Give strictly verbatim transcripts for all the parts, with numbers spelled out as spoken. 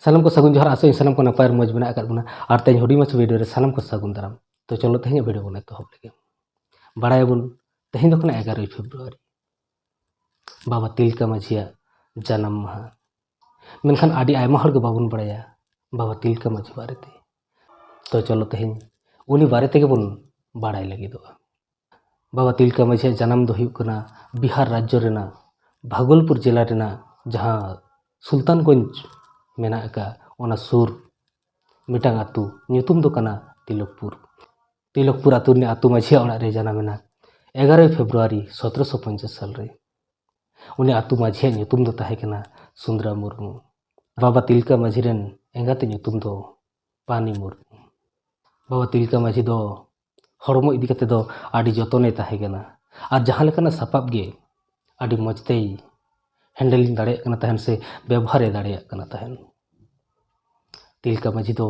ᱥᱟᱱᱟᱢ ᱠᱚ ᱥᱟᱹᱜᱩᱱ ᱡᱚᱦᱟᱨ, ᱟᱥᱚᱜ ᱟᱹᱧ ᱥᱟᱱᱟᱢ ᱠᱚ ᱱᱟᱯᱟᱭ ᱟᱨ ᱢᱚᱡᱽ ᱢᱮᱱᱟᱜ ᱟᱠᱟᱫ ᱵᱚᱱᱟ᱾ ᱟᱨ ᱛᱮᱦᱮᱧ ᱦᱩᱰᱤᱧ ᱢᱟᱪᱷᱟ ᱵᱷᱤᱰᱤᱭᱳ ᱨᱮ ᱥᱟᱱᱟᱢ ᱠᱚ ᱥᱟᱹᱜᱩᱱ ᱫᱟᱨᱟᱢ᱾ ᱛᱚ ᱪᱚᱞᱚ ᱛᱮᱦᱮᱧᱟᱜ ᱵᱷᱤᱰᱤᱭᱳ ᱵᱚᱱ ᱮᱛᱚᱦᱚᱵ ᱞᱮᱜᱮ᱾ ᱵᱟᱲᱟᱭᱟᱵᱚᱱ ᱛᱮᱦᱮᱧ ᱫᱚ ᱠᱟᱱᱟ ᱮᱜᱟᱨᱳᱭ ᱯᱷᱮᱵᱽᱨᱩᱣᱟᱨᱤ, ᱵᱟᱵᱟ ᱛᱤᱞᱠᱟᱹ ᱢᱟᱹᱡᱷᱤᱭᱟᱜ ᱡᱟᱱᱟᱢ ᱢᱟᱦᱟ᱾ ᱢᱮᱱᱠᱷᱟᱱ ᱟᱹᱰᱤ ᱟᱭᱢᱟ ᱦᱚᱲ ᱜᱮ ᱵᱟᱵᱚᱱ ᱵᱟᱲᱟᱭᱟ ᱵᱟᱵᱟ ᱛᱤᱞᱠᱟᱹ ᱢᱟᱹᱡᱷᱤ ᱵᱟᱨᱮᱛᱮ᱾ ᱛᱚ ᱪᱚᱞᱚ ᱛᱮᱦᱮᱧ ᱩᱱᱤ ᱵᱟᱨᱮ ᱛᱮᱜᱮ ᱵᱚᱱ ᱵᱟᱲᱟᱭ ᱞᱟᱹᱜᱤᱫᱚᱜᱼᱟ᱾ ᱵᱟᱵᱟ ᱛᱤᱞᱠᱟᱹ ᱢᱟᱹᱡᱷᱤᱭᱟᱜ ᱡᱟᱱᱟᱢ ᱫᱚ ᱦᱩᱭᱩᱜ ᱠᱟᱱᱟ ᱵᱤᱦᱟᱨ ᱨᱟᱡᱽᱡᱚ ᱨᱮᱱᱟᱜ ᱵᱷᱟᱜᱚᱞᱯᱩᱨ ᱡᱮᱞᱟ ᱨᱮᱱᱟᱜ ᱡᱟᱦᱟᱸ ᱥᱩᱞᱛᱟᱱᱜᱚᱸᱡᱽ ᱢᱮᱱᱟᱜ ᱟᱠᱟᱫ, ᱚᱱᱟ ᱥᱩᱨ ᱢᱤᱫᱴᱟᱝ ᱟᱹᱛᱩ, ᱧᱩᱛᱩᱢ ᱫᱚ ᱠᱟᱱᱟ ᱛᱤᱞᱚᱠᱯᱩᱨ᱾ ᱛᱤᱞᱚᱠᱯᱩᱨ ᱟᱹᱛᱩ ᱨᱤᱱᱤᱡ ᱟᱹᱛᱩ ᱢᱟᱹᱡᱷᱤᱭᱟᱜ ᱚᱲᱟᱜ ᱨᱮ ᱡᱟᱱᱟᱢ ᱮᱱᱟ ᱮᱜᱟᱨᱳᱭ ᱯᱷᱮᱵᱽᱨᱩᱣᱟᱨᱤ ᱥᱚᱛᱨᱚᱥᱚ ᱯᱚᱧᱪᱟᱥ ᱥᱟᱞ ᱨᱮ᱾ ᱩᱱᱤ ᱟᱹᱛᱩ ᱢᱟᱹᱡᱷᱤᱭᱟᱜ ᱧᱩᱛᱩᱢ ᱫᱚ ᱛᱟᱦᱮᱸ ᱠᱟᱱᱟ ᱥᱩᱱᱫᱽᱨᱟ ᱢᱩᱨᱢᱩ᱾ ᱵᱟᱵᱟ ᱛᱤᱞᱠᱟᱹ ᱢᱟᱹᱡᱷᱤ ᱨᱮᱱ ᱮᱸᱜᱟᱛᱮ ᱧᱩᱛᱩᱢ ᱫᱚ ᱯᱟᱱᱤ ᱢᱩᱨᱢᱩ᱾ ᱵᱟᱵᱟ ᱛᱤᱞᱠᱟᱹ ᱢᱟᱹᱡᱷᱤ ᱫᱚ ᱦᱚᱲᱢᱚ ᱤᱫᱤ ᱠᱟᱛᱮ ᱫᱚ ᱟᱹᱰᱤ ᱡᱚᱛᱚᱱᱮ ᱛᱟᱦᱮᱸ ᱠᱟᱱᱟ ᱟᱨ ᱡᱟᱦᱟᱸ ᱞᱮᱠᱟᱱᱟᱜ ᱥᱟᱯᱟᱵ ᱜᱮ ᱟᱹᱰᱤ ᱢᱚᱡᱽ ᱛᱮᱭ ᱦᱮᱱᱰᱮᱞᱤᱝ ᱫᱟᱲᱮᱭᱟᱜ ᱠᱟᱱᱟ ᱛᱟᱦᱮᱱ ᱥᱮ ᱵᱮᱵᱚᱦᱟᱨᱮ ᱫᱟᱲᱮᱭᱟᱜ ᱠᱟᱱᱟ ᱛᱟᱦᱮᱱ᱾ ᱛᱤᱞᱠᱟᱹ ᱢᱟᱹᱡᱷᱤ ᱫᱚ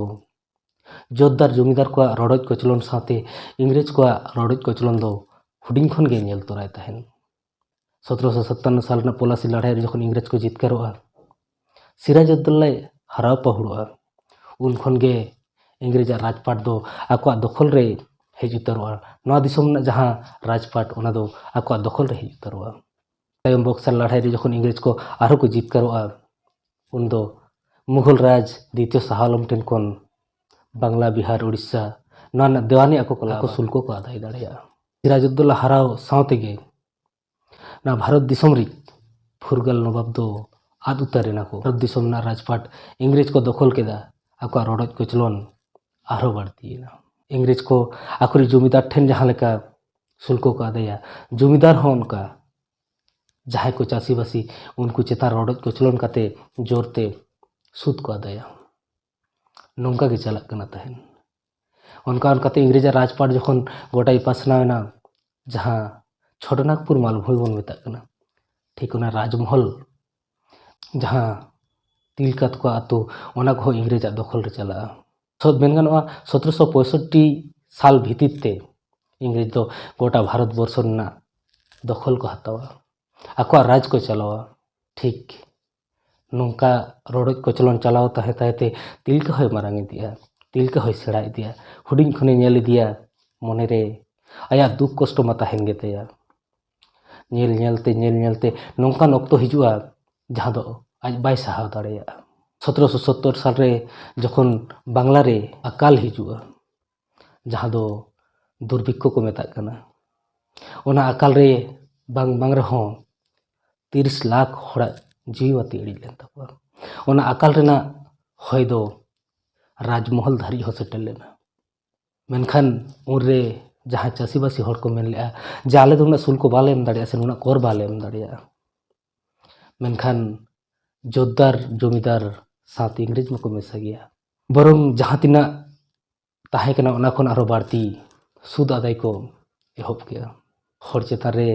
ᱡᱳᱛᱫᱟᱨ ᱡᱚᱢᱤᱫᱟᱨ ᱠᱚᱣᱟᱜ ᱨᱚᱰᱚᱡ ᱠᱚᱪᱞᱚᱱ ᱥᱟᱶᱛᱮ ᱤᱝᱨᱮᱡᱽ ᱠᱚᱣᱟᱜ ᱨᱚᱰᱚᱡ ᱠᱚᱪᱞᱚᱱ ᱫᱚ ᱦᱩᱰᱤᱧ ᱠᱷᱚᱱ ᱜᱮ ᱧᱮᱞ ᱛᱚᱨᱟᱭ ᱛᱟᱦᱮᱱ᱾ ᱥᱚᱛᱨᱚᱥᱚ ᱥᱟᱛᱟᱱᱱᱚ ᱥᱟᱞ ᱨᱮᱱᱟᱜ ᱯᱚᱞᱟᱥᱤ ᱞᱟᱹᱲᱦᱟᱹᱭ ᱨᱮ ᱡᱚᱠᱷᱚᱱ ᱤᱝᱨᱮᱡᱽ ᱠᱚ ᱡᱤᱛᱠᱟᱹᱨᱚᱜᱼᱟ, ᱥᱤᱨᱟᱡᱩᱫᱽᱫᱚᱞᱟᱭ ᱦᱟᱨᱟᱣ ᱯᱟᱹᱦᱩᱲᱚᱜᱼᱟ, ᱩᱱ ᱠᱷᱚᱱ ᱜᱮ ᱤᱝᱨᱮᱡᱽᱟᱜ ᱨᱟᱡᱽᱯᱟᱴ ᱫᱚ ᱟᱠᱚᱣᱟᱜ ᱫᱚᱠᱷᱚᱞ ᱨᱮ ᱦᱮᱡ ᱩᱛᱟᱹᱨᱚᱜᱼᱟ᱾ ᱱᱚᱣᱟ ᱫᱤᱥᱚᱢ ᱨᱮᱱᱟᱜ ᱡᱟᱦᱟᱸ ᱨᱟᱡᱽᱯᱟᱴ, ᱚᱱᱟ ᱫᱚ ᱟᱠᱚᱣᱟᱜ ᱫᱚᱠᱷᱚᱞ ᱨᱮ ᱦᱮᱡ ᱩᱛᱟᱹᱨᱚᱜᱼᱟ᱾ ᱛᱟᱭᱚᱢ ᱵᱚᱠᱥᱟᱨ ᱞᱟᱹᱲᱦᱟᱹᱭ ᱨᱮ ᱡᱚᱠᱷᱚᱱ ᱤᱝᱨᱮᱡᱽ ᱠᱚ ᱟᱨᱦᱚᱸ ᱠᱚ ᱡᱤᱛᱠᱟᱹᱨᱚᱜᱼᱟ, ᱩᱱ ᱫᱚ ᱢᱩᱜᱷᱚᱞ ᱨᱟᱡᱽ ᱫᱤᱛᱤᱭᱚ ᱥᱟᱦ ᱟᱞᱚᱢ ᱴᱷᱮᱱ ᱠᱷᱚᱱ ᱵᱟᱝᱞᱟ, ᱵᱤᱦᱟᱨ, ᱩᱲᱤᱥᱥᱟ ᱱᱚᱣᱟ ᱨᱮᱱᱟᱜ ᱫᱮᱣᱟᱱᱤ ᱟᱠᱚ ᱠᱚ ᱞᱟᱵᱟ᱾ ᱟᱠᱚ ᱥᱩᱞᱠᱚ ᱠᱚ ᱟᱫᱟᱭ ᱫᱟᱲᱮᱭᱟᱜᱼᱟ᱾ ᱥᱤᱨᱟᱡᱩᱫᱽᱫᱚᱞᱟ ᱦᱟᱨᱟᱣ ᱥᱟᱶ ᱛᱮᱜᱮ ᱱᱚᱣᱟ ᱵᱷᱟᱨᱚᱛ ᱫᱤᱥᱚᱢ ᱨᱤᱡ ᱯᱷᱩᱨᱜᱟᱹᱞ ᱱᱚᱵᱟᱵ ᱫᱚ ᱟᱫ ᱩᱛᱟᱹᱨ ᱮᱱᱟ ᱠᱚ᱾ ᱵᱷᱟᱨᱚᱛ ᱫᱤᱥᱚᱢ ᱨᱮᱱᱟᱜ ᱨᱟᱡᱽᱯᱟᱴ ᱤᱝᱨᱮᱡᱽ ᱠᱚ ᱫᱚᱠᱷᱚᱞ ᱠᱮᱫᱟ, ᱟᱠᱚᱣᱟᱜ ᱨᱚᱰᱚᱡ ᱠᱚᱪᱞᱚᱱ ᱟᱨᱦᱚᱸ ᱵᱟᱹᱲᱛᱤᱭᱮᱱᱟ᱾ ᱤᱝᱨᱮᱡᱽ ᱠᱚ ᱟᱠᱚᱨᱤᱡ ᱡᱚᱢᱤᱫᱟᱨ ᱴᱷᱮᱱ ᱡᱟᱦᱟᱸ ᱞᱮᱠᱟ ᱥᱩᱞᱠᱚ ᱠᱚ ᱟᱫᱟᱭᱟ, ᱡᱚᱢᱤᱫᱟᱨ ᱦᱚᱸ ᱚᱱᱠᱟ ᱡᱟᱦᱟᱸᱭ ᱠᱚ ᱪᱟᱹᱥᱤᱵᱟᱹᱥᱤ ᱩᱱᱠᱩ ᱪᱮᱛᱟᱱ ᱨᱚᱰᱚᱡ ᱠᱚᱪᱞᱚᱱ ᱠᱟᱛᱮ ᱡᱳᱨᱛᱮ ᱥᱩᱫ ᱠᱚ ᱟᱫᱟᱭᱟ᱾ ᱱᱚᱝᱠᱟ ᱜᱮ ᱪᱟᱞᱟᱜ ᱠᱟᱱᱟ ᱛᱟᱦᱮᱱ᱾ ᱚᱱᱠᱟ ᱚᱱᱠᱟᱛᱮ ᱤᱝᱨᱮᱡᱟᱜ ᱨᱟᱡᱽᱯᱟᱴ ᱡᱚᱠᱷᱚᱱ ᱜᱚᱴᱟᱭ ᱯᱟᱥᱱᱟᱣ ᱮᱱᱟ, ᱡᱟᱦᱟᱸ ᱪᱷᱳᱴᱚᱱᱟᱜᱽᱯᱩᱨ ᱢᱟᱞᱵᱷᱩᱢᱤ ᱵᱚᱱ ᱢᱮᱛᱟᱜ ᱠᱟᱱᱟ, ᱴᱷᱤᱠ ᱚᱱᱟ ᱨᱟᱡᱽᱢᱚᱦᱚᱞ ᱡᱟᱦᱟᱸ ᱛᱤᱞᱠᱟᱹ ᱛᱟᱠᱚᱣᱟᱜ ᱟᱹᱛᱩ, ᱚᱱᱟ ᱠᱚᱦᱚᱸ ᱤᱝᱨᱮᱡᱟᱜ ᱫᱚᱠᱷᱚᱞ ᱨᱮ ᱪᱟᱞᱟᱜᱼᱟ᱾ ᱥᱚᱛ ᱢᱮᱱ ᱜᱟᱱᱚᱜᱼᱟ, ᱥᱚᱛᱨᱚᱥᱚ ᱯᱚᱸᱭᱥᱚᱴᱴᱤ ᱥᱟᱞ ᱵᱷᱤᱛᱤᱨ ᱛᱮ ᱤᱝᱨᱮᱡᱽ ᱫᱚ ᱜᱚᱴᱟ ᱵᱷᱟᱨᱚᱛ ᱵᱚᱨᱥᱚ ᱨᱮᱱᱟᱜ ᱫᱚᱠᱷᱚᱞ ᱠᱚ ᱦᱟᱛᱟᱣᱟ, ᱟᱠᱚᱣᱟᱜ ᱨᱟᱡᱽ ᱠᱚ ᱪᱟᱞᱟᱣᱟ᱾ ᱴᱷᱤᱠ ᱱᱚᱝᱠᱟ ᱨᱚᱰᱚᱡ ᱠᱚᱪᱞᱚᱱ ᱪᱟᱞᱟᱣ ᱛᱟᱦᱮᱸ ᱛᱟᱦᱮᱸ ᱛᱮ ᱛᱤᱞᱠᱟᱹ ᱦᱚᱸᱭ ᱢᱟᱨᱟᱝ ᱤᱫᱤᱜᱼᱟ, ᱛᱤᱞᱠᱟᱹ ᱦᱚᱸᱭ ᱥᱮᱬᱟ ᱤᱫᱤᱜᱼᱟ᱾ ᱦᱩᱰᱤᱧ ᱠᱷᱚᱱᱮ ᱧᱮᱞ ᱤᱫᱤᱭᱟ, ᱢᱚᱱᱮᱨᱮ ᱟᱭᱟᱜ ᱫᱩᱠ ᱠᱚᱥᱴᱚ ᱢᱟ ᱛᱟᱦᱮᱱ ᱜᱮᱛᱟᱭᱟ᱾ ᱧᱮᱞ ᱧᱮᱞᱛᱮ, ᱧᱮᱞ ᱧᱮᱞᱛᱮ ᱱᱚᱝᱠᱟᱱ ᱚᱠᱛᱚ ᱦᱤᱡᱩᱜᱼᱟ, ᱡᱟᱦᱟᱸ ᱫᱚ ᱟᱡ ᱵᱟᱭ ᱥᱟᱦᱟᱣ ᱫᱟᱲᱮᱭᱟᱜᱼᱟ᱾ ᱥᱚᱛᱨᱚᱥᱚ ᱥᱚᱛᱛᱚᱨ ᱥᱟᱞᱨᱮ ᱡᱚᱠᱷᱚᱱ ᱵᱟᱝᱞᱟ ᱨᱮ ᱟᱠᱟᱞ ᱦᱤᱡᱩᱜᱼᱟ, ᱡᱟᱦᱟᱸ ᱫᱚ ᱫᱩᱨᱵᱷᱤᱠᱠᱷᱚ ᱠᱚ ᱢᱮᱛᱟᱜ ᱠᱟᱱᱟ, ᱚᱱᱟ ᱟᱠᱟᱞ ᱨᱮ ᱵᱟᱝ ᱵᱟᱝ ᱨᱮᱦᱚᱸ ᱛᱤᱨᱤᱥ ᱞᱟᱠᱷ ᱦᱚᱲᱟᱜ ᱡᱤᱣᱤ ᱵᱟᱹᱛᱤ ᱤᱲᱤᱡ ᱞᱮᱱ ᱛᱟᱠᱚᱣᱟ᱾ ᱚᱱᱟ ᱟᱠᱟᱞ ᱨᱮᱱᱟᱜ ᱦᱚᱭ ᱫᱚ ᱨᱟᱡᱽᱢᱚᱦᱚᱞ ᱫᱷᱟᱹᱨᱤᱡ ᱦᱚᱸ ᱥᱮᱴᱮᱨ ᱞᱮᱱᱟ᱾ ᱢᱮᱱᱠᱷᱟᱱ ᱩᱱᱨᱮ ᱡᱟᱦᱟᱸᱭ ᱪᱟᱹᱥᱤᱵᱟᱹᱥᱤ ᱦᱚᱲ ᱠᱚ ᱢᱮᱱ ᱞᱮᱫᱼᱟ ᱡᱮ ᱟᱞᱮ ᱫᱚ ᱩᱱᱟᱹᱜ ᱥᱩᱞᱠᱚ ᱵᱟᱞᱮ ᱮᱢ ᱫᱟᱲᱮᱭᱟᱜᱼᱟ ᱥᱮ ᱱᱩᱱᱟᱹᱜ ᱠᱚᱨ ᱵᱟᱞᱮ ᱮᱢ ᱫᱟᱲᱮᱭᱟᱜᱼᱟ, ᱢᱮᱱᱠᱷᱟᱱ ᱡᱳᱛᱫᱟᱨ ᱡᱚᱢᱤᱫᱟᱨ ᱥᱟᱶᱛᱮ ᱤᱝᱨᱮᱡᱽ ᱢᱟᱠᱚ ᱢᱮᱥᱟ ᱜᱮᱭᱟ᱾ ᱵᱚᱨᱚᱝ ᱡᱟᱦᱟᱸ ᱛᱤᱱᱟᱹᱜ ᱛᱟᱦᱮᱸ ᱠᱟᱱᱟ ᱚᱱᱟ ᱠᱷᱚᱱ ᱟᱨᱦᱚᱸ ᱵᱟᱹᱲᱛᱤ ᱥᱩᱫ ᱟᱫᱟᱭ ᱠᱚ ᱮᱦᱚᱵ ᱠᱮᱫᱟ᱾ ᱦᱚᱲ ᱪᱮᱛᱟᱱ ᱨᱮ